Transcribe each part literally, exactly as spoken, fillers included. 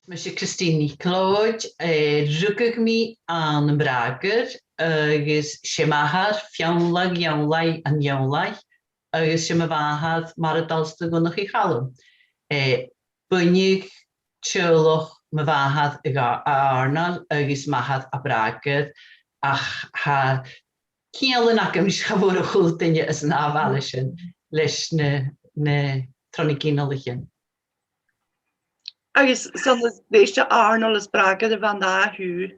Mise Christine NicLeòid, eh, rugadh mi ann am Bràgar, agus 's e m' athair Fionnlagh Fhionnlaigh an Fhionnlaigh, agus 's e mo mhàthair Màiri Dalston Dhonnchaidh Chaluim. Eh, buinidh teaghlach mo mhàthar a Dhà-, a Dhàrnall agus m' athair à Bràgar, ach tha ceangal agam ris a' mhòr-chuid duine às an ath bhaile sin leis na, na tro na ginealaichean. Agus 's ann leis a' Dhàrnall is Bràgar a bha an dà thaobh?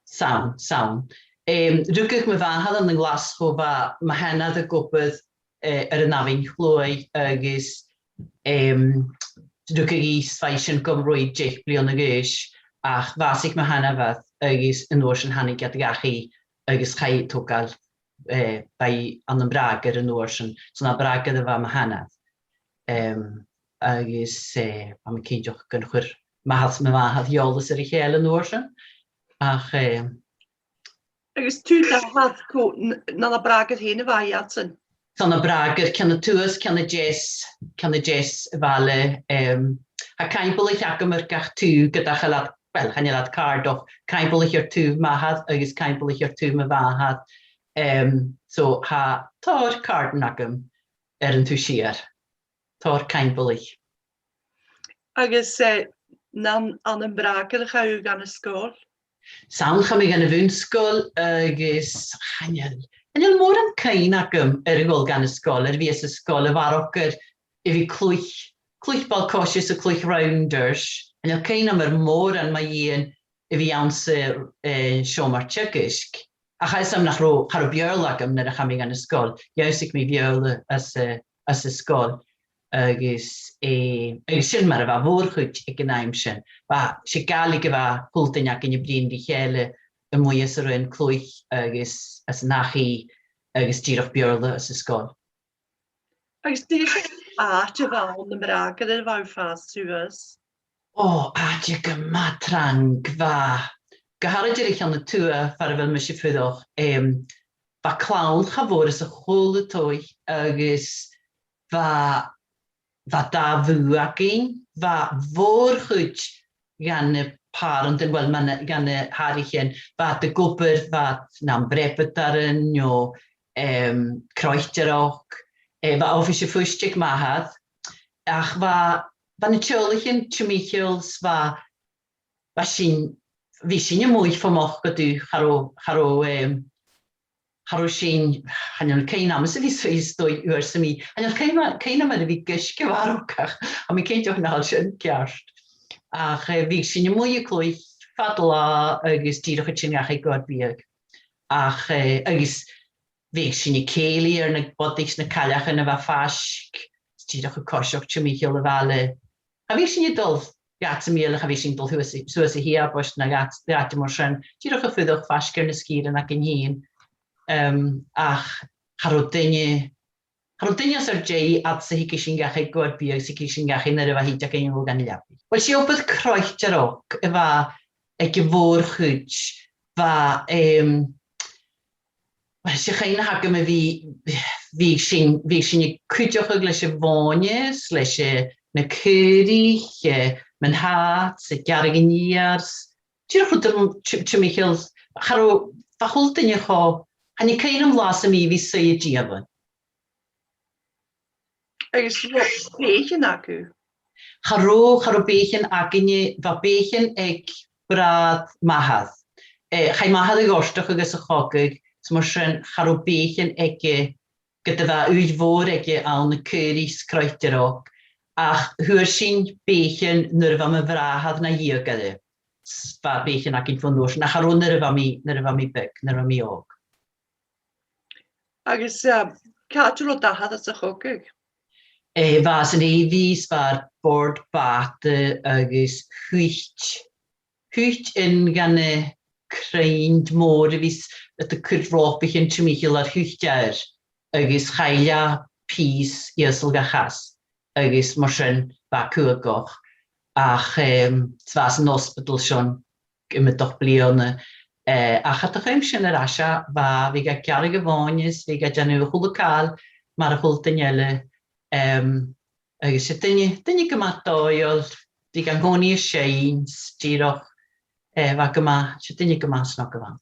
'S ann, 's ann. Em, rugadh mo mhàthair ann an Glaschu, bha mo sheanair ag obair, eh, air an Abhainn Chluaidh agus, em, rugadh i is bha i sin gu robh i deich bliadhna a dh'aois, ach bhàsaich mo sheanmhair agus an uair sin thàinig iad dhachaigh agus chaidh a togail, eh, bha i ann am Bràgar an uair sin. So 's ann à Bràgar a bha mo sheanair. Em, agus, eh, tha mi cinnteach gun chuir m' athair 's mo mhàthair eòlas air a chèile an uair sin. Ach, eh, Agus tu d' athair, cò, n-, an ann à Bràgar fhèin a bha iadsan? 'S ann à Bràgar, ceann a tuath, ceann a deas, ceann a deas a' bhaile, em, tha Caimbeulaich agam air gach taobh, ged a chan eil iad, well, chan eil iad càirdeach, Caimbeulaich air taobh m' athar agus Caimbeulaich air taobh mo mhàthar. Em, so tha tòrr càirdean agam air an taobh siar. Tòrr Caimbeulaich. Agus, eh, an ann, ann am Bràgar a chaidh thu dhan an sgoil? 'S ann, chaidh mi dhan a' bhun-sgoil agus chan eil, chan eil mòran cuimhne agam air a dhol dhan an sgoil, air a bhith san sgoil, a bharrachd air a bhith a' cluich, cluich ball-coise 's a' cluich rounders. Chan eil cuimhne agam air mòran mu dheidhinn a bhith anns a', eh, seòmar teagaisg. Ach tha fhios agam nach robh, cha robh Beurla agam nuair a chaidh mi dhan an sgoil. Dh'ionnsaich mi Beurla anns a', anns an sgoil. Agus, eh, agus sin mar a bha a' mhòr-chuid aig an àm sin. Bha, 's e Gàidhlig a bha a h-uile duine againn a' bruidhinn ri chèile a-muigh anns an raon-cluich agus anns an dachaigh agus dìreach Beurla anns an sgoil. Agus dè seòrsa àite a bh' ann am Bràgar air a bha thu a' fàs suas? Ò, àite gu math trang, bha. Gu h-àraid air a' cheann a tuath far a bheil mise a' fuireach, em, bha clann cha mhòr às a h-uile taigh agus bha, bha dà bhùth againn, bha a' mhòr-chuid dha na pàrantan, well, mar na, dha na h-athraichean, bha iad ag obair, bha iad nam breabadairean, no, em, croitearachd, eh, bha oifis a' phuist aig m' athair, ach bha, bha na teaghlaichean timcheall 's bha, bha sinn, bhiodh sinn a-muigh fo mhoch gu dubh, cha robh, cha robh, em, cha robh sinn, chan eil cuimhne agam-s a bhith suidhe 's dòigh uair sam bith. Chan eil cuimhne, cuimhne agam air a bhith ag uisge a bharrachd, ach tha mi cinnteach nach eil sin ceart. Ach, eh, bhiodh sinn a-muigh a' cluich fad an latha agus dìreach a' tighinn dhachaigh gu ar biadh. Ach, eh, agus bhiodh sinn a' cèilidh air na bodaich 's na cailleachan a bha faisg, is dìreach a' coiseachd timcheall a' bhaile. Cha bhiodh sinn a' dol dh'àite sam bith eile, cha bhiodh sinn a' dol suas, suas a Shiaboist no dh'àit-, dh'àite mar sin, dìreach a' fuireach faisg air na sgìrean againn fhìn. Em, ach cha robh duine, cha robh duine às ar dèidh fhad 's a thigeadh sinn dhachaigh gu ar biadh, 's thigeadh sinn dhachaigh nuair a bha thìde againn a dhol dhan leabaidh. Uill, 's e obair croitearachd a bha aig a' mhòr-chuid, bha, em, uill, 's e a' chuimhne a th' agam a bhith, bhiodh sinn, bhiodh sinn a' cuideachadh leis a' mhòine 's leis a', na caoraich, eh, mun t-sàit 's a' gearradh an fheur 's dìreach rud a, ti-, timcheall, cha robh, bha a h-uile duine cho, chan eil cuimhne agam latha sam bith a bhith suidhe a' dìomhain. Agus an robh beathaichean agaibh? Cha robh, cha robh beathaichean againne, bha beathaichean aig bràthair m' athar. Eh, chaidh m' athair a ghortachadh agus a chogadh, is mar sin cha robh beathaichean aige, ged a bha ùidh mhòr aige ann an caoraich 's croitearachd, ach fhuair sinn beathaichean nuair a bha mo bhràthair na dheugaire. 'S bha beathaichean againn bhon uair sin, ach cha robh nuair a bha mi, nuair a bha mi beag, nuair a bha mi òg. Agus, eh, càit an robh d' athair anns a' chogadh? Eh, bha e san Navy, 's bha e air bòrd bàta agus thuit, thuit aon dha na crainn mhòra a bhios iad a' cur ròpaichean timcheall air, thuit e air, agus chaill e pìos ìosal dha chas, agus mar sin bha e cuagach. Ach, em, 's bha e san ospadal son iomadach bliadhna. Eh, ach cha do chùm sin air ais e, bha, bhiodh e a' gearradh a' mhòine 's bhiodh e a' dèanamh a h-uile càil mar a h-uile duine eile. Em, agus 's e duine, duine gu math dòigheil, bhiodh e an-còmhnaidh a' seinn, dìreach, eh, bha e gu math, 's e duine gu math snog a bh' ann.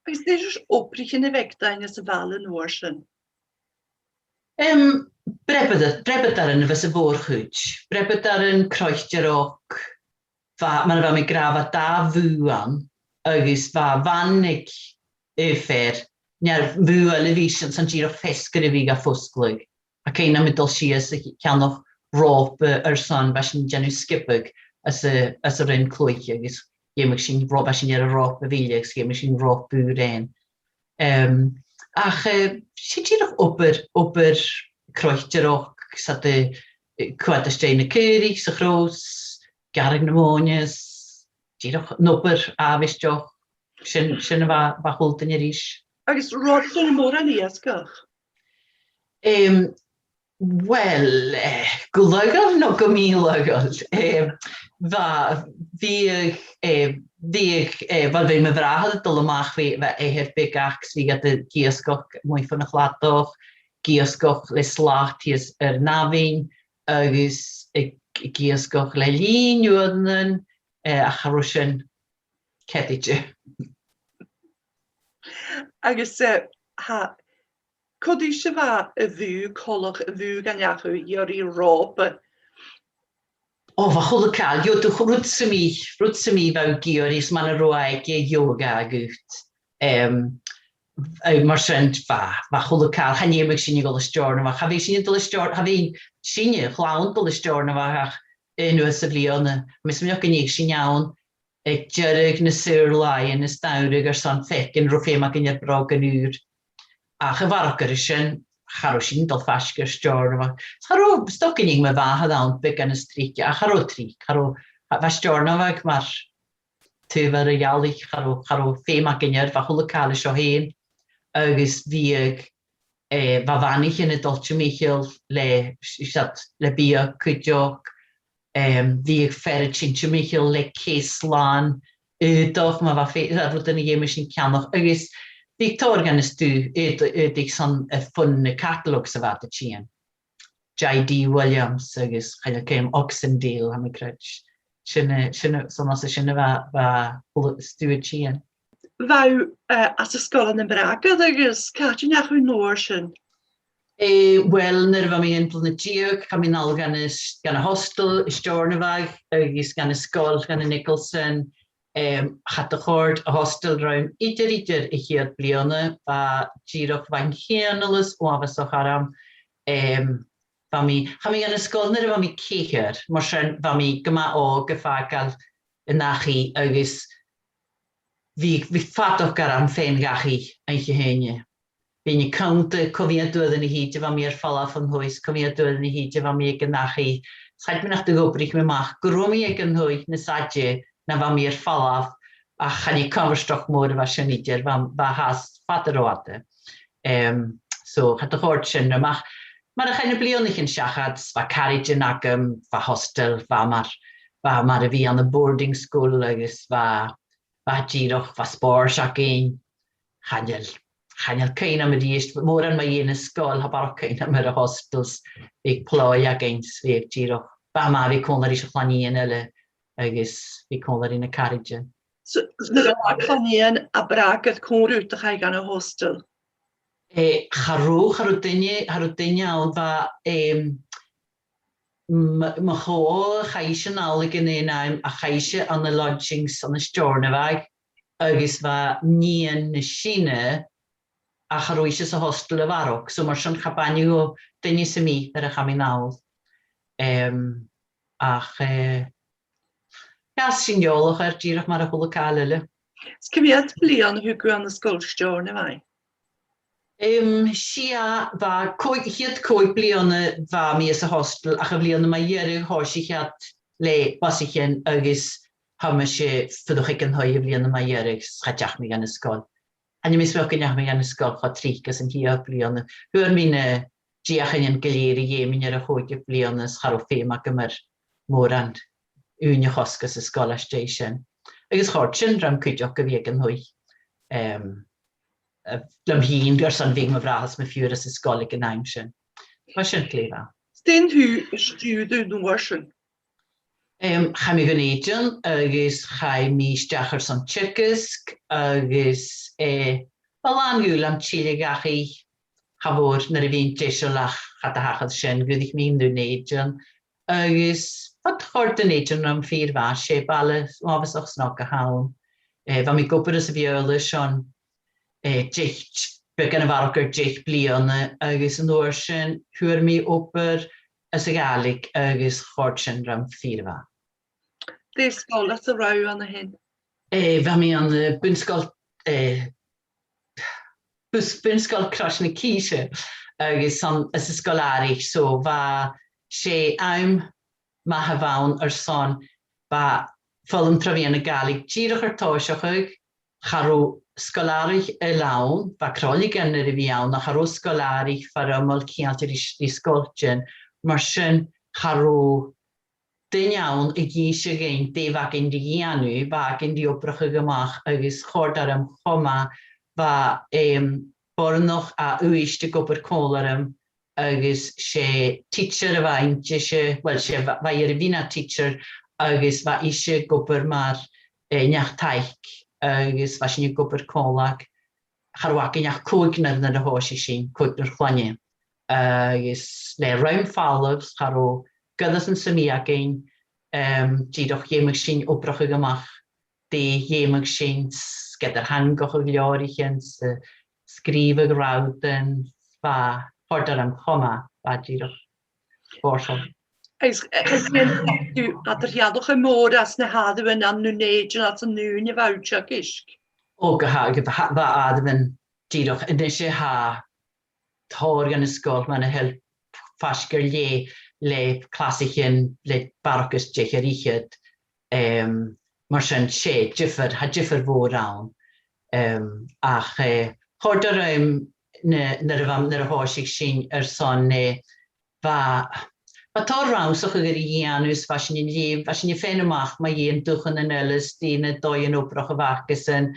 Agus dè seòrsa obraichean a bh' aig daoine sa bhaile an uair sin? Em, breabada-, breabadairean a bha sa mhòr-chuid. Breabadairean, croitearachd, bha, mar a bha mi ag ràdh, bha dà bhùth ann, agus bha a' bhan aig aon fhear, an aon bhùth eile a bhiodh sin, 's ann dìreach feasgar a bhiodh ga fosgladh. Ach cuimhne agam a' dol sìos a cheannach ròpa airson, bha sinn a' dèanamh sgioba às a, às a' rinn cluiche, agus dh'fheumadh sinn rò-, bha sinn air an ròpa mhìle, agus dh'fheumadh sinn ròpa ùr fhaighinn. Em, ach, eh, 's e dìreach obair, obair croitearachd, 's iad a', eh, coimhead às dèidh na caoraich 's a' chros, gearradh na mòine, 's dìreach an obair àbhaisteach, sin, sin a bha, bha a h-uile duine ris. Agus robh sin mòran iasgaich? Em, uill, eh, gu laghail no gu mì-laghail? Em, bha, bhiodh, eh, bhiodh, eh, uill, bhiodh mo bhràthair a' dol a-mach, bhiodh, bha eathar beag aca, 's bhiodh iad ag iasgach a-muigh fon a' chladach, ag iasgach le slat shìos air an abhainn, agus ag, ag iasgach le lìon uaireannan, eh, ach cha robh sin ceadaichte. Agus, eh, tha, cò ris a bha a' bhùth coltach, a' bhùth gun deach thu, iarraidh ròpa? Ò, bha a h-uile càil, gheibheadh tu rud sam bith, rud sam bith a bha thu ag iarraidh, 's mura robh e aige, gheibheadh e agad. Em, eh, mar sin, bha, bha a h-uile càil, chan fheumadh sinne a dhol a Steòrnabhagh. Cha bhiodh sinne a' dol a Steòr-, cha bhiodh sinne, a' chlann, a' dol a Steòrnabhagh ach aon uair sa bhliadhna. Tha mi a' smaoineachadh gun deach sinne ann aig deireadh na saor-làithean, is dòcha, airson faicinn an robh feum againn air brògan ùr. Ach a bharrachd air sin, cha robh sinn a' dol faisg air Steòrnabhagh. Cha robh, 's dòcha gun deach mo mhàthair ann beagan nas trice, ach cha robh tric, cha robh, bha Steòrnabhagh mar taobh air a' ghealaich, cha robh, cha robh feum againn air, bha a h-uile càil an seo fhèin, agus bhiodh, eh, bha bhanaichean a' dol timcheall le, s-, s-, le biadh cuideachd, em, bhiodh fear a' tighinn timcheall le cèis làn aodach, ma bha fé-, rudan a dh'fheumadh sinn ceannach, agus bhiodh tòrr dhen an stuth aod-, aodaich san air fon na catalogues a bha iad a' tighinn. J D Williams agus chan eil cuimhn' agam, Oxendale, tha mi a' creids'. Sin, eh, sin, eh, 's ann às a sin a bha, bha a h-uile stuth a' tighinn. Bha thu, eh, anns an sgoil ann am Bràgar agus càit an deach thu an uair sin? Eh, uill, nuair a bha mi aon bliadhna deug, chaidh mi a-nall dhan an s-, dhan an hostel, an Steòrnabhagh, agus dhan an sgoil, dhan an Nicholson. Em, cha do chòrd an hostel rium idir, idir a' chiad bliadhna, bha dìreach, bha an cianalas uabhasach orm. Em, bha mi, chaidh mi dhan an sgoil nuair a bha mi ceithir, mar sin bha mi gu math òg a' fàgail an dachaigh agus bha, bha fadachd orm faighinn dhachaigh an ceann a h-aon. Bhithinn a' cunntadh cò mheud uairean a thìde a bha mi air falbh on taigh, cò mheud uairean a thìde a bha mi aig an dachaigh. 'S chanainn nach do dh'obraich mi a-mach gun robh mi aig an taigh nas fhaide na bha mi air falbh, ach chan e comhartachd mòr a bha sin idir, bha, bha e fhathast fada ro fhada. Em, so, cha do chòrd sin rium ach, mar a chaidh na bliadhnaichean seachad, bha caraidean agam, bha hostel, bha mar, bha mar a bhith ann am boarding school agus bha, bha dìreach, bha spòrs againn, chan eil, chan eil cuimhn' agam a-rithist, mòran mu dheidhinn na sgoil, tha barrachd cuimhn' agam air a' hostel 's bhiodh plòigh againn 's bhiodh dìreach, bha e math a bhith còmhla ris a' chlann-nighean eile agus bhith còmhla ri na caraidean. So, nuair a bha a' chlann-nighean à Bràgar, cò an rud a chaidh dhan a' hostel? Eh, cha robh, cha robh duine, cha robh duine ann, bha, em, m-, mo cho-ogha, chaidh ise a-nall aig an aon àm, ach chaidh ise ann an lodgings ann an Steòrnabhagh, agus bha nighean na sine, ach cha robh ise sa hostel a bharrachd, so mar sin cha b' aithne dhomh duine sam bith nuair a chaidh mi a-nall. Em, ach, eh, dh'fhàs sinn eòlach air dìreach mar a h-uile càil eile. Is cia mheud bliadhna a thug thu ann an sgoil Steòrnabhaigh? Em, sia, bha còig, a' chiad còig bliadhna bha mi sa hostel, ach a' bhliadhna mu dheireadh thòisich iad le busaichean agus thòisich mi a' fuireach aig an taigh a' bhliadhna mu dheireadh, 's cha deach mi dhan an sgoil. Chan eil mi a' smaoineachadh gun deach mi dhan an sgoil cho tric anns an t-siathamh bliadhna. Fhuair mi na deuchainnean gu lèir a dh'fheumainn air a' chòigeamh bliadhna, 's cha robh feum agam air mòran ùine a chosg anns an sgoil às dèidh sin. Agus chòrd sin rium cuideachd a bhith aig an taigh. Em, eh, leam fhìn, airson bhiodh mo bhràthair 's mo phiuthar anns an sgoil aig an àm sin. Bha sin glè mhath. 'S dè an taobh a stiùireadh tu an uair sin? Em, chaidh mi gu Dùn Èideann agus chaidh mi a-steach airson teagasg agus, eh, bha làn dhùil agam tilleadh dhachaigh, cha mhòr nuair a bhithinn deiseil ach cha do thachair sin, dh'fhuirich mi ann an Dùn Èideann. Agus bha, chòrd Dùn Èideann rium fìor mhath, 's e baile uabhasach snog a th' ann. Eh, bha mi ag obair anns a' Bheurla son, eh, deich, beagan a bharrachd air deich bliadhna, agus an uair sin fhuair mi obair anns a' Ghàidhlig agus chòrd sin rium fìor mhath. Dè an sgoil anns an robh thu an sin? Eh, bha mi ann an, eh, bun-sgoil, eh, bus-, bun-sgoil Crois na Cìse agus ann, anns an sgoil-àraich, so bha, 's e àm math a bh' ann airson, bha foghlam tro mheadhan na Gàidhlig dìreach air tòiseachadh, cha robh sgoil-àraich eile ann, bha cròileagan air a bhith ann, ach cha robh sgoil-àraich foirmeil ceangailte ri, ri sgoiltean, mar sin cha robh duine ann ag innse dhuinn dè bh' againn ri dhèanamh, bha againn ri obrachadh a-mach agus chòrd e rium cho math, bha, em, boireannach à Uibhist ag obair còmhla rium, agus 's e teacher a bha innte, 's e, well, 's e, bha, bha i air a bhith na teacher, agus bha ise ag obair mar, eh, neach-taic, agus bha sinn ag obair còmhla, cha robh againn ach còignear nuair a thòisich sinn, còignear chloinne. Agus le rùm falamh, cha robh goireasan sam bith againn, em, dìreach dh'fheumadh sinn obrachadh a-mach dè dh'fheumadh sinn, 's ged a tha an gnothach leabhraichean, 's a' sgrìobhadh rannaichean, bha, chòrd e rium cho math, bha dìreach spòrsail. Agus, agus an robh thu eadar-dhealachadh mòr anns na h-àireamhan ann an Dùn Èideann às an ùine a bha thu a' teagasg? Ò, gu h-, gu h-, bha àireamhan dìreach, a-nise tha tòrr dhen an sgoil mar a tha faisg air leth le clasaichean le barrachd air deich air fhichead. Em, mar sin, 's e diofar, tha diofar mhòr ann. Em, ach, eh, chòrd e rium na, nuair a bha, nuair a thòisich sinn airson, eh, bha, bha tòrr rannsachadh air a dhèanamh, 's bha sinn a' leughadh, bha sinn a' faighinn a-mach mu dheidhinn dùthchannan eile is dè na dòighean obrach a bh' acasan,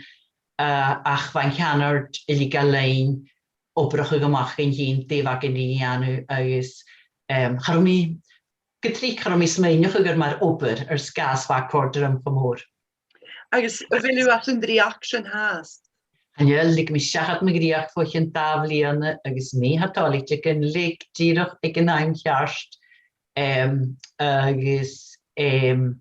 eh, ach bha an ceannard uilig a leithid obrachadh a-mach dhuinn fhìn dè bh' againn ri dhèanamh agus, em, cha robh mi, gu tric cha robh mi a' smaoineachadh air mar obair air sgàth 's bha e a' còrdadh rium cho mòr. Agus a bheil thu às an dreuchd sin fhathast? Chan eil, leig mi seachad mo dhreuchd bho chionn dà bhliadhna agus mi tha toilichte gun leig dìreach aig an àm cheart. Em, agus, em,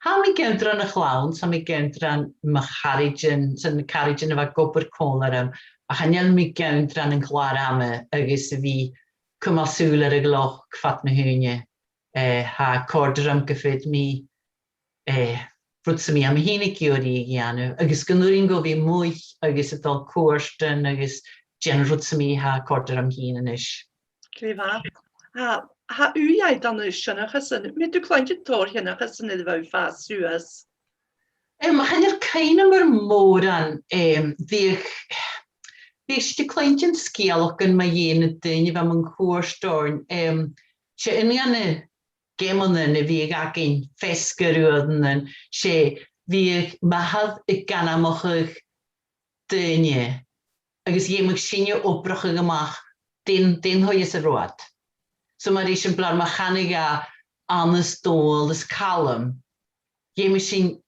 tha mi ag ionndrainn a' chlann, tha mi ag ionndrainn mo charaidean, 's na caraidean a bha ag obair còmhla rium, ach chan eil mi ag ionndrainn an clàr-ama agus a bhith a' cumail sùil air a' ghleoc fad na h-ùine. Eh, tha e a' còrdadh rium gu faod mi, eh, rud sam bith a tha mi fhìn ag iarraidh a dhèanamh, agus gun urrainn dhomh a bhith a-muigh agus a' dol cuairtean agus dèanamh rud sam bith a tha a' còrdadh rium fhìn a-nis. Glè mhath. Tha, tha ùidh agad ann an seanchasan. Am biodh tu a' cluinntinn tòrr sheanchasan nuair a bha thu a' fàs suas? Em, chan eil cuimhne agam air mòran, em, bhiodh, bhiodh sinn a' cluinntinn sgeulachdan mu dheidhinn na daoine a bha mun cuairt oirnn, em, 's e aon de na geamannan a bhiodh againn feasgar uaireannan, 's e bhiodh m' athair ag ainmeachadh daoine, agus dh'fheumadh sinne obrachadh a-mach dè an, dè an t-aodh as an robh iad. So mar eisimpleir, ma chanadh e Anas, Dòmhnall is Calum, dh'fheumadh sinn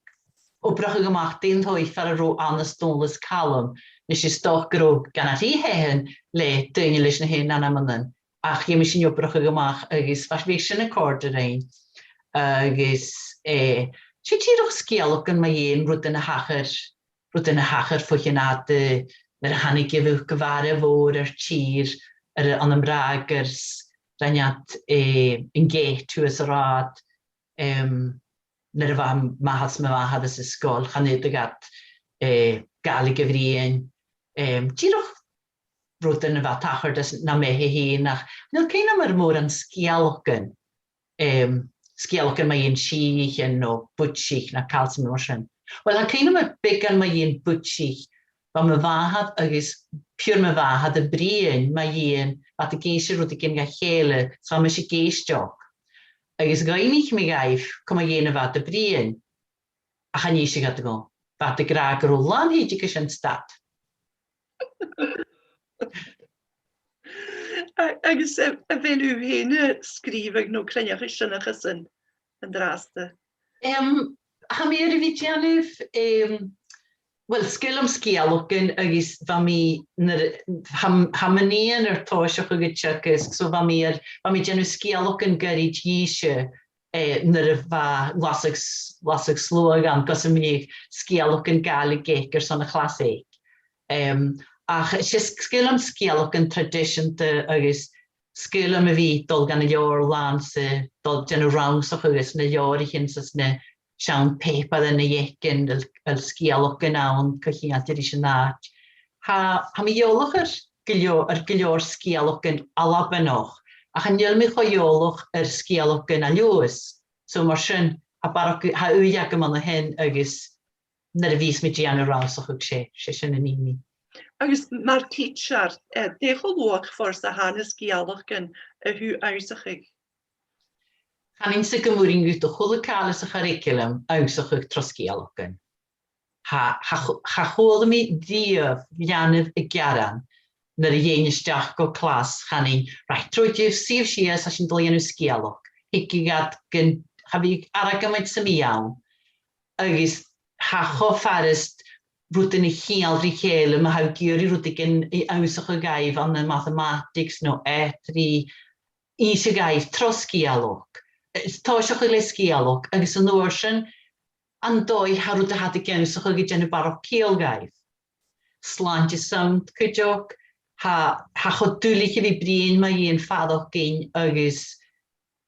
obrachadh a-mach dè an t-aodh far an robh Anas, Dòmhnall is Calum. Nis, 's dòcha gun robh gu h-àraidh iad fhèin le daoine leis na h-aon ainmeannan, ach dh'fheumadh sinn obrachadh a-mach agus bha, bhiodh sin a' còrdadh rinn. Agus, eh, 's e dìreach sgeulachdan mu dheidhinn rudan a thachair, rudan a thachair bho chionn fhada, nuair a thàinig a' mhuc-mhara mhòr air tìr, air, ann am Bràgar, 's rinn iad, eh, an geata shuas an rathad, em, nuair a bha m' athair 's mo mhàthair anns an sgoil, chan fhaodadh iad, eh, Gàidhlig a bhruidhinn, em, dìreach rudan a bha a' tachairt anns na beatha fhèin, ach chan eil cuimhne agam air mòran sgeulachdan, em, sgeulachdan mu dheidhinn sìthichean no buidsich no càil sam bith mar sin. Uill, tha cuimhne agam air beagan mu dheidhinn buidsich, bha mo mhàthair agus piuthar mo mhàthar a' bruidhinn mu dheidhinn, bha iad ag innse rudeigin dha chèile, 's bha mise ag èisteachd. Agus dh'fhaighnich mi dhaibh cò mu dheidhinn a bha iad a' bruidhinn, ach chan innseadh iad dhomh. Bha iad ag ràdh gun robh làn h-oideachadh sin stad. A-, agus a, a bheil thu fhèin a' sgrìobhadh no cruinneachadh seanchasan an-dràsta? Em, tha mi air a bhith a' dèanamh, em, well, sgeul um sgeulachdan agus bha mi, nuair, tha, tha mo nighean air tòiseachadh a' teagasg, so bha mi air, bha mi a' dèanamh sgeulachdan goirid dhìse, eh, nuair a bha, lasadh s-, lasadh sluagh ann, gus am biodh sgeulachdan Gàidhlig aice airson a' chlas aice. Em, ach 's e sgeul um sgeulachdan traidiseanta agus sgeul um a bhith a' dol dhan leabharlann 's a' dol a' dèanamh rannsachadh anns na leabhraichean 's anns na seann phàipearan a dh'fhaicinn a bheil, a bheil sgeulachdan ann co-cheangailte ris an àite. Tha, tha mi eòlach air gu leò-, air gu leòr sgeulachdan Albannach, ach chan eil mi cho eòlach air sgeulachdan à Leòdhas. So mar sin, tha barrachd, tha ùidh agam ann a shin agus nuair a bhios mi a' dèanamh rannsachadh, 's e, 's e sin a nì mi. Agus mar tidsear, eh, dè cho luachmhor 's a tha na sgeulachdan a thaobh ionnsachadh? Chanainn-sa gum urrainn dhut a h-uile càil sa churraicealam ionnsachadh tro sgeulachdan. Cha, cha, cha chuala mi riamh leanabh a' gearan nuair a dh'fheumainn a-steach gu clas, chanainn, right, trobhadaibh, suidhibh sìos, tha sinn a' dol a dhèanamh sgeulachd. Thig iad gun, cha bhi argamaid sam bith ann. Agus tha e cho furasta rudan a cheangal ri chèile, ma tha thu ag iarraidh rudeigin ionnsachadh dhaibh ann am mathematics no eachdraidh, innse dhaibh tro sgeulachd. Is tòisichidh tu le sgeulachd, agus an uair sin, an dòigh tha rud a tha iad ag ionnsachadh a' dèanamh barrachd ciall dhaibh. Slàinte-sannt cuideachd, tha, tha e cho duilich a bhith a' bruidhinn mu dheidhinn faireachdainn agus,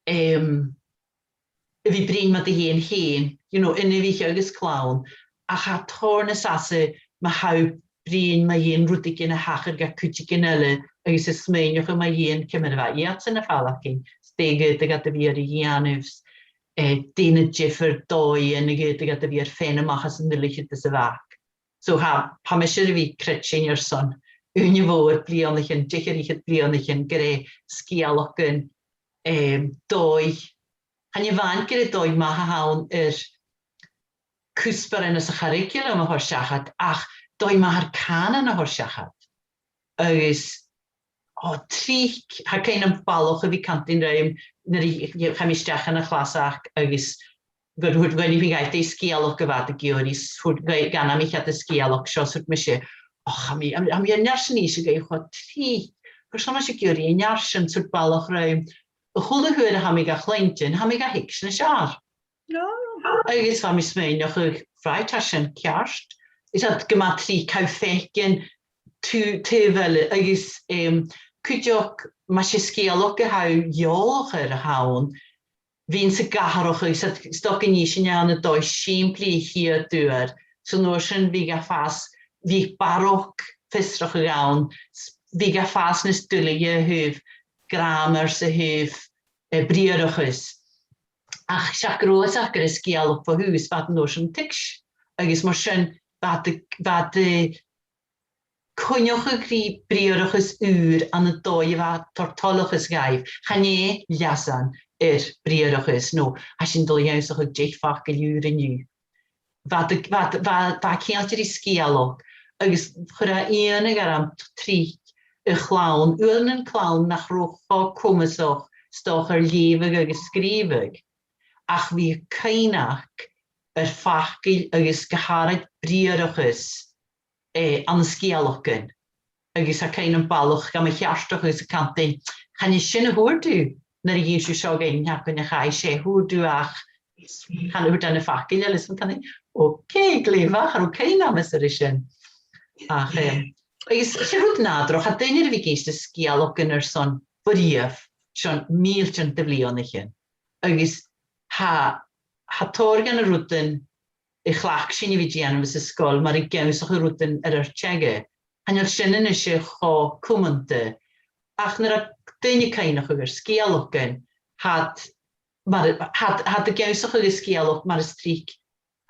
em, a bhith a' bruidhinn mu do dheidhinn fhèin, you know, inbhich agus clann, ach tha tòrr nas fhasa ma tha thu a' bruidhinn mu dheidhinn rudeigin a thachair do chuideigin eile agus a' smaoineachadh mu dheidhinn ciamar a bha iadsan a' faireachdainn, 's dè dh'fhaodadh iad a bhith air a dhèanamh, eh, dè na diofar dòighean a dh'fhaodadh iad a bhith air faighinn a-mach às an duilgheadas a bh' aca. So tha, tha mise air a bhith a' creidsinn airson ùine mhòr bliadhnaichean, deich air fhichead bliadhnaichean, gur e sgeulachdan, em, dòigh, chan e a-mhàin gur e dòigh math a th' ann air cuspairean anns a' churraicealam a thoirt seachad, ach dòigh math air cànan a thoirt seachad. Agus, o, tric, tha cuimhne agam balach a bhith a' cantainn rium, nuair a chaidh mi a-steach dhan a' chlas aca, agus gur, thuirt dhuinn, bha e gu bhith sgeulachd a bha iad ag iarraidh, thuirt, dh'fhanadh mi ceart, an sgeulachd seo, thuirt mise, och, tha mi, tha mi, tha mi air an fhear sin innse dhuibh cho tric, carson a tha sibh ag iarraidh an fhear sin, thuirt balach rium, a h-uile turas a tha mi ga chluinntinn, tha mi ga thuigsinn nas fheàrr. No. Agus bha mi a' smaoineachadh, right, tha sin ceart. Is iad gu math tric, tha thu a' faicinn taobh, taobh eile, agus, em, cuideachd, mas e sgeulachd a tha thu eòlach air a th' ann, bhithinn-sa ag atharrachadh, is iad, 's dòcha gun innse sinn e ann an dòigh sìmplidh a' chiad uair, 's an uair sin bhiodh e a' fàs, bhiodh barrachd fiosrachadh ann, s-, bhiodh e a' fàs nas duilghe a thaobh gràmar 's a thaobh, eh, briathrachas. Ach seach gur e, seach gur e sgeulachd bho thùs, bha iad an uair sin a' tuigs', agus mar sin, bha iad, bha iad a' coinneachadh ri briathrachas ùr ann an dòigh a bha a' toirt toileachas dhaibh. Chan e leasan air briathrachas, no, tha sinn a' dol a dh'ionnsachadh deich facal ùr an-diugh. Bha iad, bha iad, bha, bha e ceangailte ri sgeulachd, agus chuir e iongnadh orm tric a' chlann, uaireannan clann nach robh cho comasach 's dòcha air leughadh agus sgrìobhadh, ach bha e a' cuimhneachadh air faclan agus gu h-àraid briathrachas, eh, ann an sgeulachdan. Agus tha cuimhne agam balach gam cheartachadh agus a' cantainn, chan e sin a thuirt thu nuair a dh'inns thu seo dhuinn, tha cuimhne agam, chaidh, 's e a thuirt thu ach, chan fhaigh thu na faclan eile, is mi a' cantainn, ok, glè mhath, cha robh cuimhne agam air sin. Ach, em, agus 's e rud nàdarrach, tha daoine air a bhith ag innse sgeulachdan airson bho-rìgh, son mìltean de bhliadhnaichean. Agus tha, tha tòrr dha na rudan a chleachd sinn a bhith a' dèanamh anns an sgoil, mar ag ionnsachadh rudan air ar teanga. Chan eil sin a-nise cho cumanta, ach nuair a tha daoine a' cuimhneachadh air sgeulachdan, tha iad mar, tha iad, tha iad ag ionnsachadh an sgeulachd mar as tric,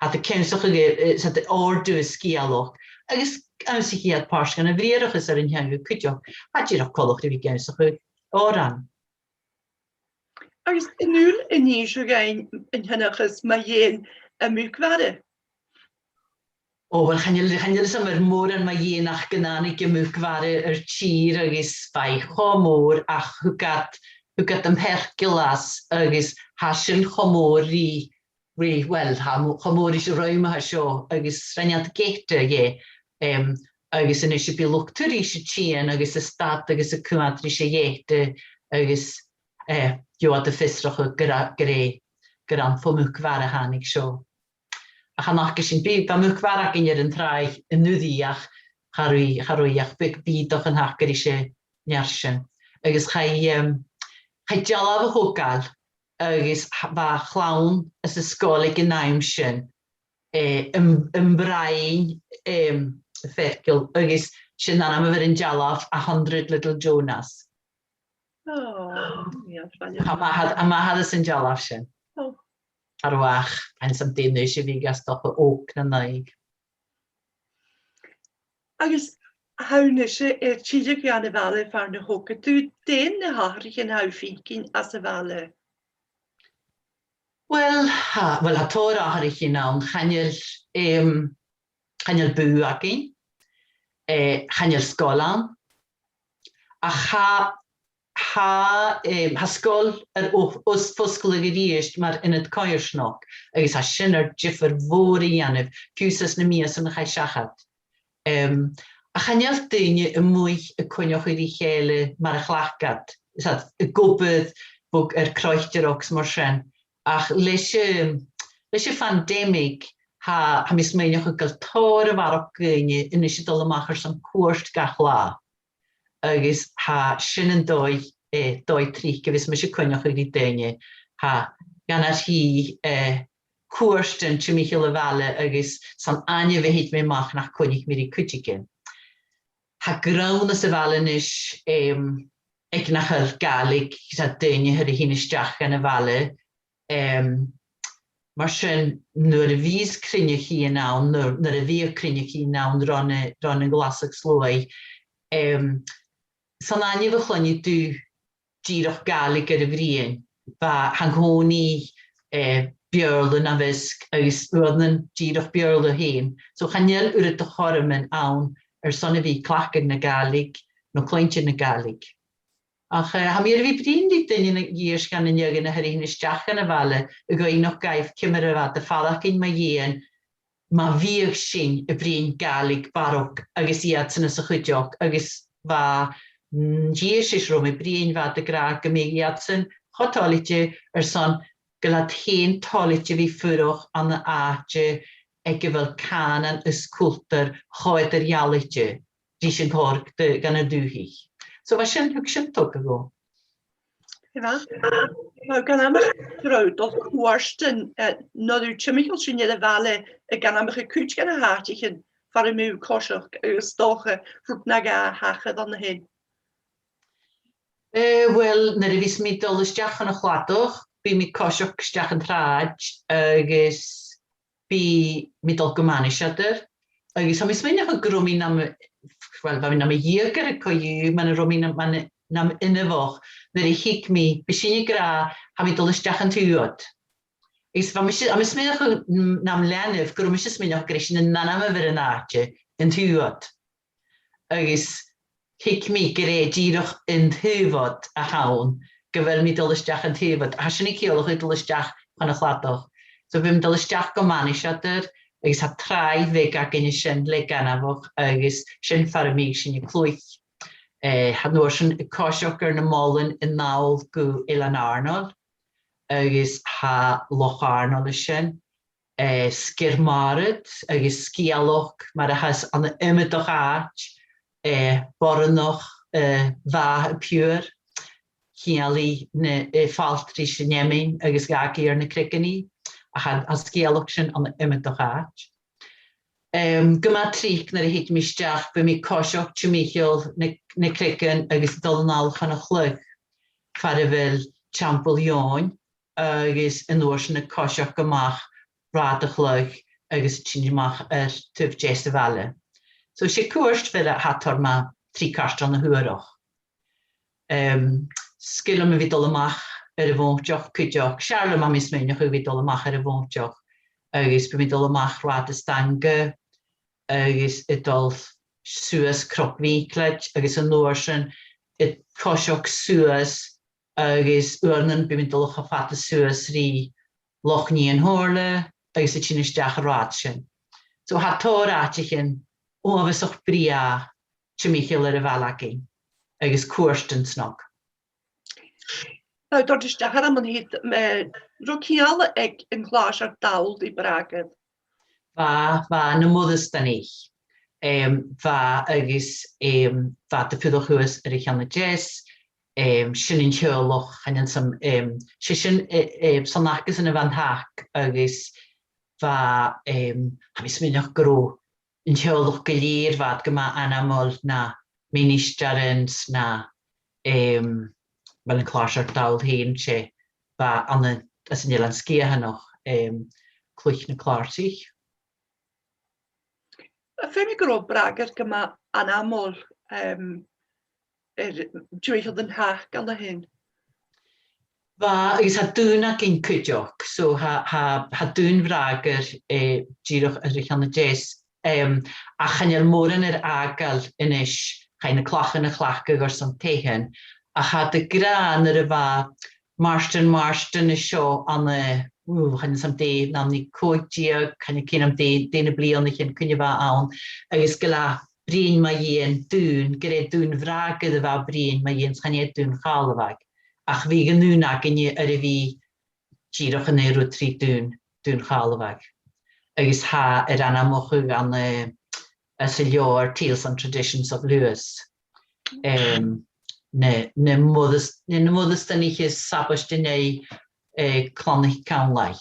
tha iad ag ionnsachadh, eh, 's iad a' òrdugh an sgeulachd, agus ionnsaichidh iad pàirt dhen a' bhriathrachas air an teanga cuideachd, tha e dìreach coltach ri bhith ag ionnsachadh òran. Agus an urrainn innse dhuinn an t-ionchas mu dheidhinn a' mhuc-mhara? O, uill, chan eil, chan eil fhios agam air mòran mu dheidhinn ach gun tàinig am muc-mhara air tìr agus bha i cho mòr ach thug iad, thug iad am peirceall às agus tha sin cho mòr ri ri, well, tha mo-, cho mòr ris an rùm a tha seo, agus rinn iad geata dheth, em, agus a-nis bidh luchd-turais a' tighinn agus a' stad agus a' coimhead ris a' gheata agus, eh, gheibh iad am fiosrachadh gur a-, gur e, gur ann fo Mhuc Mhara a thàinig seo. Ach chan fhaca sinn, bha, bha Muc Mhara againn air an tràigh an-uiridh ach cha robh, cha robh ach beag bìodach an taca ris an fhear sin. Agus chaidh, em, chaidh dealbh a thogail agus th-, bha a' chlann às an sgoil aig an àm sin, eh, am, am broinn, em, feargal, agus 's e an t-ainm a bh' air an dealbh A Hundred Little Jonas. Oh, yeah, funny. Tha m' athair, tha m' athair às an dealbh sin. Oh. Ar bhàthadh, an sam dèan a-nis a bhith gas docha òg no naoi. Agus tha thu a-nis air tilleadh dhan a' bhaile far na thogadh tu, dè na h-atharraichean a tha thu a' faicinn às a' bhaile? Well, tha, well, tha tòrr atharraichean ann, chan eil, em, chan eil bùth againn, eh, chan eil sgoil ann, ach tha, tha, em, tha sgoil air fo-, os-, fosgladh a-rithist mar ionad coimhearsnachd, agus tha sin air diofar mhòr a dhèanamh, fiù 's anns na mìosan a chaidh seachad. Em, ach chan eil daoine a-muigh a' coinneachadh ri chèile mar a chleachd iad. Is iad ag obair bog air croitearachd 's mar sin. Ach leis a', leis a' phandemic, tha, tha mi a' smaoineachadh gu bheil tòrr a bharrachd dhaoine a-nis a' dol a-mach airson cuairt gach latha. Agus tha sin an dòigh, eh, dòigh tric a bhios mise a' coinneachadh ri daoine. Tha, gun a thìde, eh, cuairtean timcheall a' bhaile agus 's ann ainneamh a thèid mi a-mach nach coinnich mi ri cuideigin. Tha grunn às a' bhaile a-nis, em, aig nach eil Gàidhlig, 's tha daoine air a thighinn a-steach dhan a' bhaile, em, mar sin, nuair a bhios cruinneachaidhean ann, nuair, nuair a bhiodh cruinneachaidhean ann ron a', ron a' ghlasadh-sluaigh, em, 's ann ainneamh a chluinneadh tu dìreach Gàidhlig air a bruidhinn. Bha, tha an-còmhnaidh, eh, Beurla nam measg agus uaireannan dìreach Beurla fhèin. So chan eil uiread de chothroman ann airson a bhith a' cleachdadh na Gàidhlig no a' cluinntinn na Gàidhlig. Ach, eh, tha mi air a bhith a' bruidhinn ri daoine na dh'iasgachan an-diugh a tha air a thighinn a-steach dhan a' bhaile, a dh'fhaighnich dhaibh ciamar a bha iad a' faireachdainn mu dheidhinn ma bhiodh sinn a' bruidhinn Gàidhlig barrachd agus iadsan sa chuideachd, agus bha, mm, dithis ris romham a' bruidhinn, bha iad ag ràdh gum biodh iadsan cho toilichte airson gu bheil iad fhèin toilichte a bhith a' fuireach ann an àite aig a bheil cànan is cultar cho eadar-dhealaichte ris an còrr de, dhan an dùthaich. So bha sin, thug sin tog dhomh. Bha. Bha, gun a-mach tro dol cuairtean, eh, nuair a tha thu timcheall sin air a' bhaile, eh, gun a-mach a' cuid dha na h-àiteachan far am bi thu a' coiseachd agus 's dòcha rud no dhà a thachair ann a shin. Eh, well, nuair a bhios mi a' dol a-steach chun a' chladaich, bidh mi a' coiseachd a-steach an t-sràid agus bidh mi a' dol gu Maniseadar, agus tha mi a' smaoineachadh gun robh mi nam, well, bha mi nam dheugaire co-dhiù, mura robh mi nam, nam, nam inbheach, nuair a thig mi, bidh sinne ag ràdh, tha mi a' dol a-steach an taobh ud. Is bha mise, tha mi a' smaoineachadh n-, nam leanabh, gun robh mise a' smaoineachadh gur e sin an t-ainm a bh' air an àite, an taobh ud. Agus thuig mi gur e dìreach an taobh ud a th' ann, gu bheil mi a' dol a-steach an taobh ud. Tha sin a' ciallachadh dol a-steach chun a' chladaich. So bidh mi a' dol a-steach gu Maniseadar, agus tha tràigh bheag againn an sin le gainmheach, agus sin far am biodh sinn a' cluich. Eh, tha an uair sin a' coiseachd air na molain a-null gu Eilean Àrnol, agus tha Loch Àrnol an sin. Eh, Sgeir Mhàiread agus Sgeulachd, mar a thathas ann an iomadach àite, eh, boireannach, eh, mhath a piuthar, ceangail i na, eh, falt ris an fheamainn agus dh'fhàg i air na creagan i, ach tha, tha an sgeulachd sin ann an iomadach àite. Em, gu math tric nuair a thig mi a-steach, bidh mi a' coiseachd timcheall na, na creagan agus a' dol a-null chun a' chladh, far a bheil Teampall Eòin, agus an uair sin a' coiseachd a-mach rathad a' chladh agus a' tighinn a-mach air taobh deas a' bhaile. So 's e cuairt bheag a tha tòrr mu thrì cairteal na h-uarach. Em, 's caomh leam a bhith a' dol a-mach air a' mhòintich cuideachd, 's fheàrr leam, tha mi a' smaoineachadh, a bhith a' dol a-mach air a' mhòintich, agus bidh mi a' dol a-mach rathad a' stainge, agus a' dol suas Cnoc Mhìoslaid, agus an uair sin a' coiseachd suas, agus uaireannan bidh mi a' dol cho fada suas ri Loch Nighean Shomhairle agus a' tighinn a-steach an rathad sin. So tha tòrr àiteachan uabhasach brèagha timcheall air a' bhaile againn agus cuairtean snog. Tha, dòirt a-steach orm an sin, eh, robh ceangal aig an clàrsair dall ri Bràgar? Bha, bha, na Moireastanaich. Em, bha agus, em, bha iad a' fuireach shuas air a' cheann a deas, em, sin an teaghlach, chan eil fhios agam, em, 's e sin, eh, eh, san acasan a bha an tac agus bha, em, tha mi a' smaoineachadh gun robh an teaghlach gu lèir, bha iad gu math ainmeil, na ministearan 's na, em, well, an clàrsair dall fhèin, 's e, bha ann an, anns an Eilean Sgitheanach, em, Cluich na Clàrsaich. Feumaidh gun robh Bràgar gu math ainmeil, em, air, timcheall an tac ann a shin. Bha, agus tha dùn againn cuideachd, so tha, tha, tha dùn Bhràgair, eh, dìreach air a' cheann a deas, em, ach chan eil mòran air fhàgail a-nis, chaidh na clachan a chleachdadh airson taighean, ach tha iad ag ràdh nuair a bha Màrtainn Màrtainn an seo ann an, ù, chan eil fhios agam dè, an naoi còig deug, chan eil cuimhn' agam dè, dè na bliadhnaichean cuine a bha ann, agus gu lèir bruidhinn mu dheidhinn dùn, gur e dùn Bhràgair a bha bruidhinn mu dheidhinn, chan e dùn Chàrlabhaigh. Ach bhiodh an aon aithne air a bhith dìreach an aon rud ri dùn, dùn Chàrlabhaigh. Agus tha e air ainmeachadh ann an, eh, anns an leabhar Tales and Traditions of Lewis. Em, na, na Moireas-, na, na Moireastanaich is Sabaid an Aghaidh, eh, Clann 'ic Amhlaigh.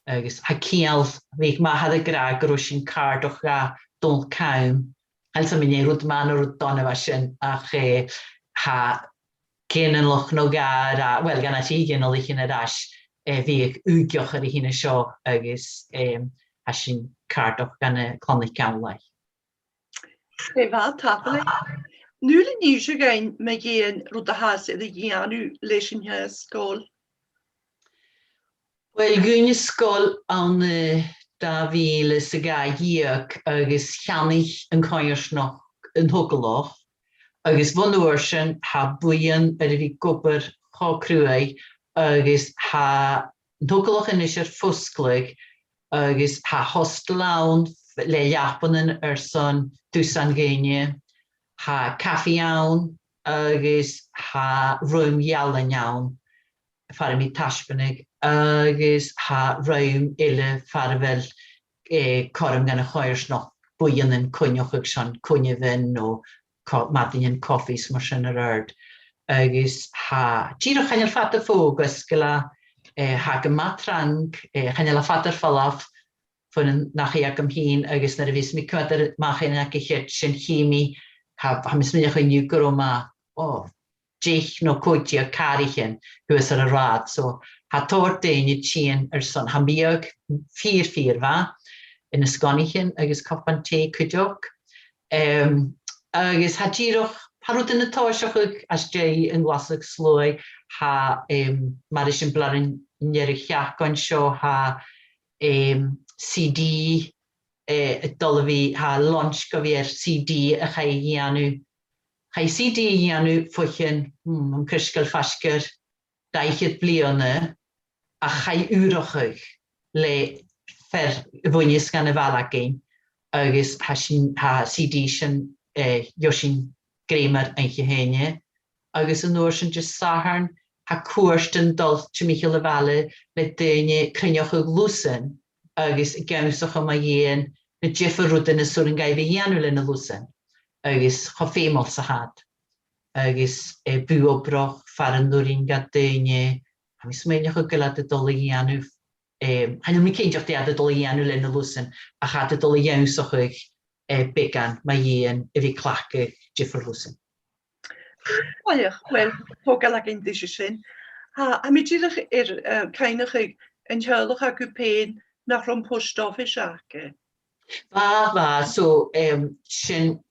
Agus tha ceangal, bhiodh m' athair ag ràdh gun robh sinn càirdeach dha Dòmhnall Cam. Chan eil fhios agam an e rud math no rud dona a bha sin, ach, eh, tha ginealach no dhà, well, dha na trì ginealaichean air ais, eh, bhiodh ùigeach air a thighinn an seo agus, em, tha sinn càirdeach dha na Clann 'ic Amhlaigh. Glè mhath, tapadh leibh. An dùil an innis thu dhuinn mu dheidhinn rud a thathas air a dhèanamh leis an t-sgoil? Uill, dhùin an sgoil ann an, eh, dà mhìle 's a dhà dheug agus cheannaich an coimhearsnachd an togalach, agus bhon uair sin tha buidheann air a bhith ag obair cho cruaidh agus tha an togalach a-nis air fosgladh agus tha hostel ann le leapannan airson dusan dhaoine, tha cafaidh ann agus tha rùm-ealain ann far am bi taisbeanadh agus tha rùm eile far a bheil, eh, cothrom dhan a' choimhearsnachd buidheann a' coinneachadh son coinneamhan no co-, madainnean coffees mar sin air adhart. Agus tha, dìreach chan eil fada fodha gus gu lèir, eh, tha e gu math trang, eh, chan eil e fada air falbh bhon an, nach e agam fhìn, agus nuair a bhios mi a' coimhead a-mach air a' cheart sin chì mi, tha, tha mi a' smaoineachadh an-diugh gun robh mi, o, deich no còig deug càraichean shuas air an rathad. So tha tòrr dhaoine a' tighinn airson, tha am biadh fìor, fìor mhath, na sgonaichean agus cupan tì cuideachd. Em, agus tha dìreach, tha rudan a' tòiseachadh às dèidh an glasadh-sluaigh, tha, em, mar eisimpleir an deireadh-sheachdain seo, tha, em, C D, eh, a' dol a bhith, tha launch gu bhith air C D a chaidh a dhèanamh. Chaidh C D a dhèanamh bho chionn, hmm, an crisgeul faisg air dà fhichead bliadhna, ach chaidh ùrachadh le fear a bhuineas dhan a' bhaile againn, agus tha sinn, tha C D sin, eh, gheibh sinn grèim air oidhche Haoine, agus an uair sin Disathairne, tha cuairtean a' dol timcheall a' bhaile le daoine a' cruinneachadh lusan agus ag ionnsachadh mu dheidhinn na diofar rudan as urrainn dhaibh a dhèanamh le na lusan, agus cho feumail 's a tha iad. Agus, eh, bùth-obrach far an urrainn do dhaoine, tha mi a' smaoineachadh gu bheil iad a' dol a dhèanamh, eh, chan eil mi cinnteach dè tha iad a' dol a dhèanamh le na lusan, ach tha iad a' dol a dh'ionnsachadh, eh, beagan mu dheidhinn a bhith a' cleachdadh diofar lusan. Uill, uill, togail againn ris sin. Tha, tha mi dìreach air, eh, cuimhneachadh an teaghlach agaibh fhèin nach robh am post office aca. Bha, bha, so, em, sin,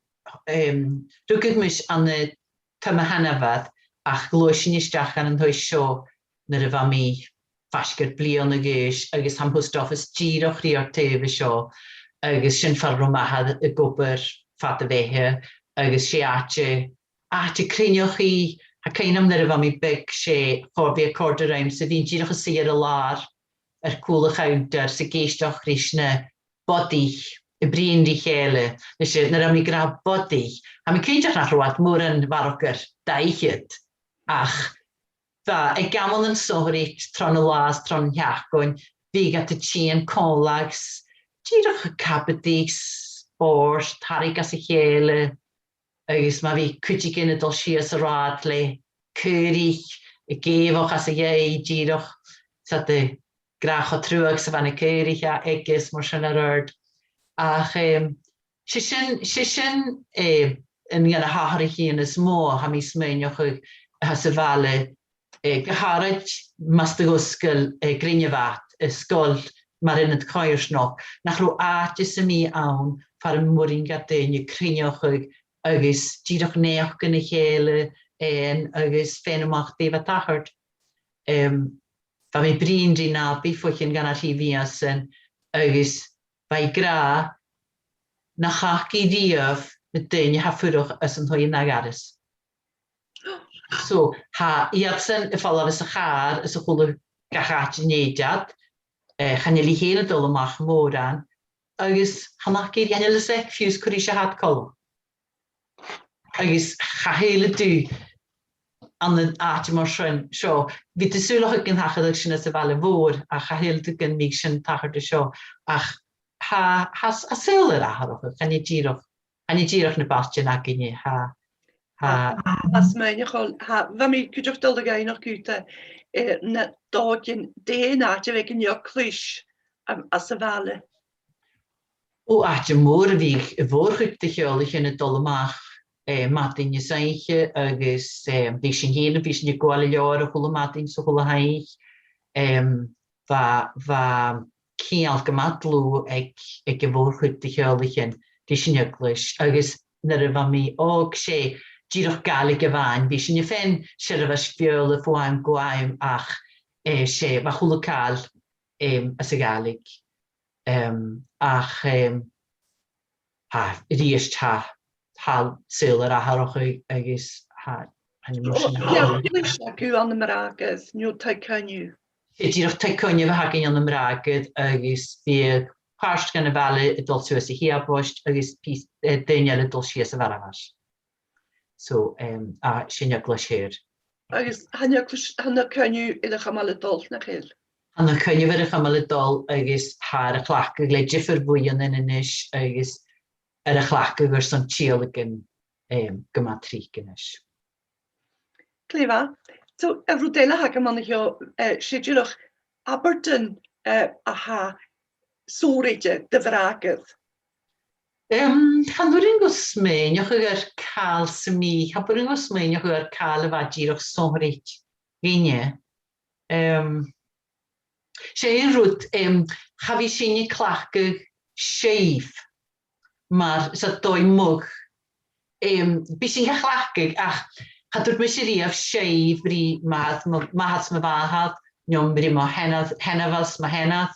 em, rugadh mise ann an taigh mo sheanmhar, ach ghluais sinn a-steach dhan an taigh seo nuair a bha mi faisg air bliadhna a dh'aois, agus tha am post office dìreach ri ar taobh an seo, agus sin far an robh m' athair ag obair fad a bheatha, agus 's e àite, àite cruinneachaidh, tha cuimhn' agam nuair a bha mi beag, 's e, cho-, bha e a' còrdadh rium, 's a bhith dìreach a' suidhe air an làr air cùl a' chunntair 's ag èisteachd ris na bodaich a' bruidhinn ri chèile. Leis, eh, nuair a tha mi ag ràdh bodaich, tha mi cinnteach nach robh iad mòran a bharrachd air dà fhichead, ach bha e ag amannan sònraichte tron an latha 's tron an t-seachdain, bhiodh iad a' tighinn còmhla 's dìreach a' cabadaich, spòrs, tarraing às a chèile, agus ma bhiodh cuideigin a' dol sìos an rathad le caoraich, ag èigheach às a dhèidh dìreach, 's iad ag ràdh cho truagh 's a bha na caoraich a-, aige 's mar sin air adhart. Ach, em, 's e sin, 's e sin, eh, aon de na h-atharraichean as motha a tha mi a' smaoineachadh a tha sa bhaile, eh, gu h-àraid mus do dh'fhosgail, eh, Grèine Mhac, eh, sgoil mar ionad coimhearsnachd, nach robh àite sam bith ann far am b' urrainn do dhaoine cruinneachadh agus dìreach naidheachd a chèile fhaighinn agus faighinn a-mach dè bha a' tachairt. Em, bha mi a' bruidhinn ri an Abbey bho chionn dhà no thrì mhìosan agus bha i ag ràdh nach fhaca i riamh na daoine a tha a' fuireach anns an taigh an agharas. So, tha iadsan a' falbh às a' chàr, às a h-uile, gach àite an tèid iad, eh, chan eil i fhèin a' dol a-mach mòran, agus chan fhaca i, chan eil fhios aice fiù 's cò ris a tha iad coltach. Agus cha shaoileadh tu ann an àite mar sin seo. Bhiodh tu sùileachadh gun tachradh sin anns a' bhaile mhòr, ach cha shaoileadh tu gum biodh sin a' tachairt an seo. Ach tha, tha, tha saoghal air atharrachadh, chan e dìreach, chan e dìreach na bailtean againne, tha, tha. Tha, tha, smaoineachadh, tha, bha mi cuideachd a' dol a dh'fhaighneachd dhut, eh, na dòighean, dè an àite a bh' aig an eaglais, um, anns a' bhaile. Ò, àite mòr a bhiodh a' mhòr-chuid de theaghlaichean a' dol a-mach, eh, madainn is oidhche agus, eh, bha sinn fhèin, bha sinn a' gabhail an leabhar a h-uile madainn 's a h-uile h-oidhche. Em, bha, bha ceangal gu math dlùth aig, aig a' mhòr-chuid de theaghlaichean ris an eaglais, agus nuair a bha mi òg, 's e dìreach Gàidhlig a bh' ann, bha sinn a' faighinn seirbheis Bheurla bho àm gu àm, ach, eh, 's e, bha a h-uile càil, em, anns a' Ghàidhlig. Em, ach, em, tha, a-rithist, tha, tha saoghal air atharrachadh agus tha, chan eil mi sin. An eaglais agaibh ann am Bràgar, no taigh-coinneimh? 'S e dìreach taigh-coinneimh a th' againn ann am Bràgar agus bhiodh pàirt dhen a' bhaile a' dol suas a Shiaboist agus pìos, eh, daoine eile a' dol sìos a Bharabhas. So, em, a, sin eaglais Thìr. Agus tha an eaglais, tha na coinneamhan air a chumail a' dol, nach eil? Tha na coinneamhan air a chumail a' dol agus tha iad air a chleachdadh le diofar bhuidhnean a-nis agus air a chleachdadh airson tìodhlacan, em, gu math tric a-nis. Glè mhath. So, an rud eile a th' agam an seo, eh, 's e dìreach abairtean, eh, a tha sònraichte do Bhràgar. Em, chan urrainn dhomh smaoineachadh air càil sam bith, cha b' urrainn dhomh smaoineachadh air càil a bha dìreach sònraichte dhuinne. Em, 's e aon rud, em, cha bhi sinn a' cleachdadh sibh mar, 's e dòigh mhòr, em, bidh sinn ga chleachdadh, ach cha tuirt mise riamh sibh ri m' athair, mo, m' athair 's mo mhàthair, no ri mo sheanair, sheanmhair 's mo sheanair.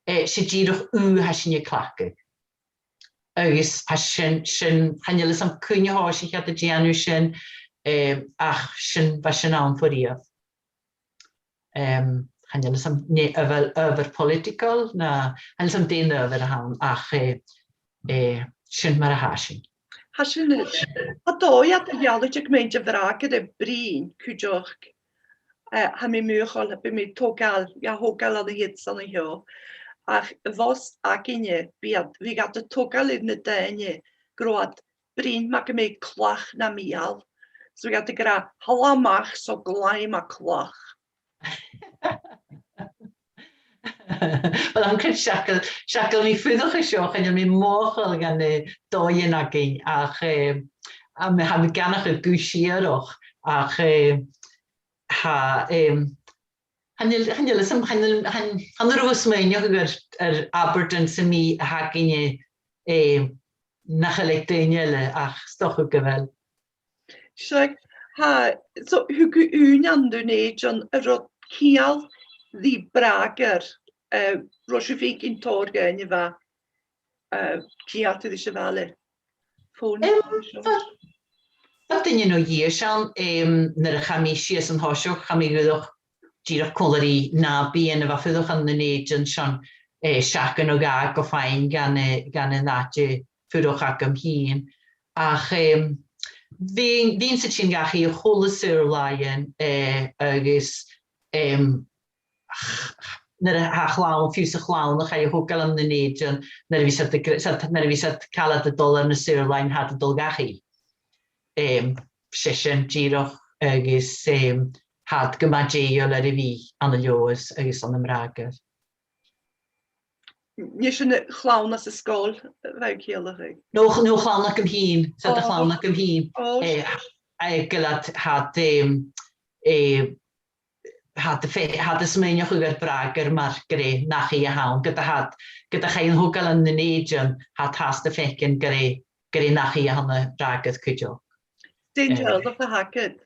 Eh, 's e dìreach thu a tha sinn a' cleachdadh. Agus tha sin, sin, chan eil fhios agam cuin a thòisich iad a' dèanamh sin, eh, ach sin, bha sin ann fo riamh. Em, chan eil fhios agam, no a bheil adhbhar political, no, chan eil fhios agam dè an adhbhar a th' ann, ach, eh, eh, sin mar a tha sinn. Tha sin, tha dòigh eadar-dhealaichte aig muinntir Bhràgar a' bruidhinn cuideachd. Eh, tha mi mothachail, bidh mi a' togail, a' togail ann a shìos 's an seo. Ach a-bhos againne, bidh iad, bhiodh iad a' togail air na daoine gun robh iad a' bruidhinn mar gum biodh clach nam beul. So bhiodh iad ag ràdh, "Thalla a-mach, 's tu glaidheadh mo chlach." Uill, tha mi a' creids' seachail, seachail mi fuireach an seo, chan eil mi mothachail dha na dòighean againn, ach, eh, tha mi, tha mi ag aithneachadh gu sìorraidh, ach, eh, tha, em, chan eil, chan eil fhios agam, chan eil, chan, chan urrainn dhomh smaoineachadh air, air abairtean sam bith a th' againne, eh, nach eil aig daoine eile, ach 's dòcha gu bheil. Seadh, tha, so, thug thu ùine an-dè, John, air an ceangal ri Bràgar, eh, robh sibh a' faicinn tòrr dhaoine a bha, eh, ceangailte ris a' bhaile? Fòn. Em, bha, Dà bhliadhna no dhithis ann, em, nuair a chaidh mi sìos an toiseach, chaidh mi a dh'fhuireach dìreach còmhla ri nàbaidhean a bha a' fuireach ann an Dùn Èideann, sin, eh, seachdain no dhà gu faighinn dhan, eh, dhan an àite fuireach agam fhìn. Ach, em, bhithinn, bhithinn a' tighinn dhachaigh a h-uile saor-làithean, eh, agus, em, nuair a tha a' chlann, fiù 's a' chlann a chaidh a thogail ann an Dùn Èideann, nuair a bhios iad a' gr-, 's iad, nuair a bhios iad càil iad a' dol air na saor-làithean, tha iad a' dol dhachaigh. Em, 's e sin dìreach agus, em, tha iad gu math dèidheil air a bhith ann an Leòdhas agus ann am Bràgar. An e sin a' chlann às an sgoil a bha thu a' ciallachadh? No, ch-, no, a' chlann agam fhìn, 's iad a' chlann agam fhìn. Ò, eh, sure. Eh, gu bheil iad, tha iad, em, eh, tha iad a' fe-, tha iad a' smaoineachadh air Bràgar mar gur e an dachaigh a th' ann, ged a tha iad, ged a chaidh an togail ann an Dùn Èideann, tha iad fhathast a' faicinn gur e, gur e an dachaigh a th' ann am Bràgar cuideachd. Dè an teaghlach a th' agad?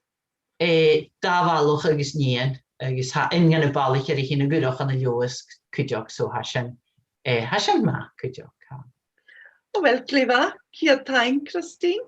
Eh, dà bhalach agus nighean, agus tha aon dha na balaich air a thighinn a dh'fhuireach ann an Leòdhas cuideachd, so tha sin, eh, tha sin math cuideachd, tha. Ò, uill, glè mhath, ceud taing, Christine.